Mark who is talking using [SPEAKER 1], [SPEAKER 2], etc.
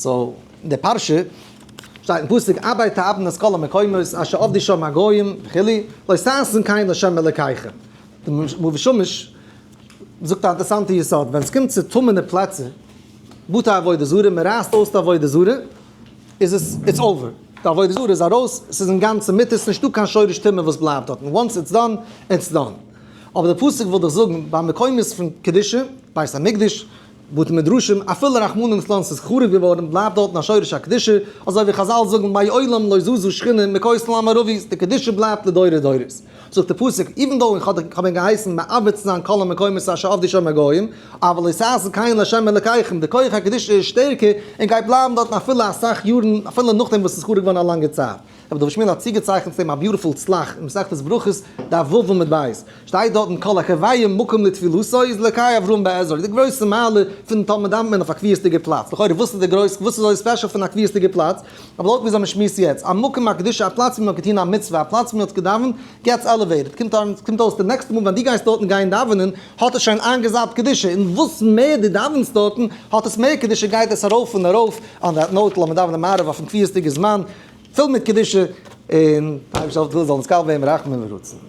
[SPEAKER 1] So, אין די פרשה שטייט אין פסוק אבד תאבדון את כל המקומות אשר עבדו שם הגוים וכו' לא תעשון כן לה' אלקיכם. די מאור ושמש זאגט א אינטערעסאנטע יסוד, ווען עס קומט צו טמא'נע פלעצער, בתי עבודה זרה, מען רייסט אויס די עבודה זרה, איז עס it's over, די עבודה זרה איז ארויס, עס איז אינגאנצן מותר, עס איז נישטא קיין שורש טומאה וואס בלייבט דארטן, once it's done, it's done. אבער די פסוק וויל דיך זאגן, ביי מקומות פון קדושה, בית המקדש, בתי מדרשים, אפילו רחמנא ליצלן ס'איז חרוב געווארן, בלייבט דארטן א שורש הקדושה, אזוי ווי חזל זאגן מעולם לא זזה שכינה מכותל המערבי, די קדושה בלייבט לדורי דורות. זאגט די פסוק, even though איך האב אים געהייסן מאבד צו זיין כל המקומות אשר עבדו שם הגוים, אבל לא תעשון כן לה' אלקיכם, די כח הקדושה איז שטערקער און גייט בלייבן דארטן אפילו אסאך יארן, אפילו נאכדעם וואס ס'איז חרוב געווארן א לאנגע צייט. רבי דוד שמואל האט צוגעצייכנט צו דעם א beautiful צל"ח אין מסכת ברכות, דף ו' עמוד ב', שטייט דארטן כל הקובע מקום לתפילתו איז אלקי אברהם בעזרו, די גרויסע מעלה פון טאמער דאווענט מען אויף א קביעות'דיגע פלאץ, לכאורה וואס איז די גרויס וואס איז אזוי special פון א קביעות'דיגע פלאץ, אבער לויט וויאזוי מען שמועסט יעצט, א מקום הקדושה א פלאץ ווי מען האט געטון א מצוה, א פלאץ ווי מען האט געדאווענט, gets elevated, קומט אן קומט אויס די נעקסטע מאל ווען דו גייסט דארטן גיין דאווענען, האט עס שוין איינגעזאפט קדושה, און וואס מער דו דאווענסט דארטן, האט עס מער קדושה, גייט עס ארויף און ארויף, on that note לאמיר דאווענען מעריב אויפן קביעות'דיגע זמן, פול מיט קדושה, און אייבערשטער זאל אונז קל ווערן ברחמים ורצון.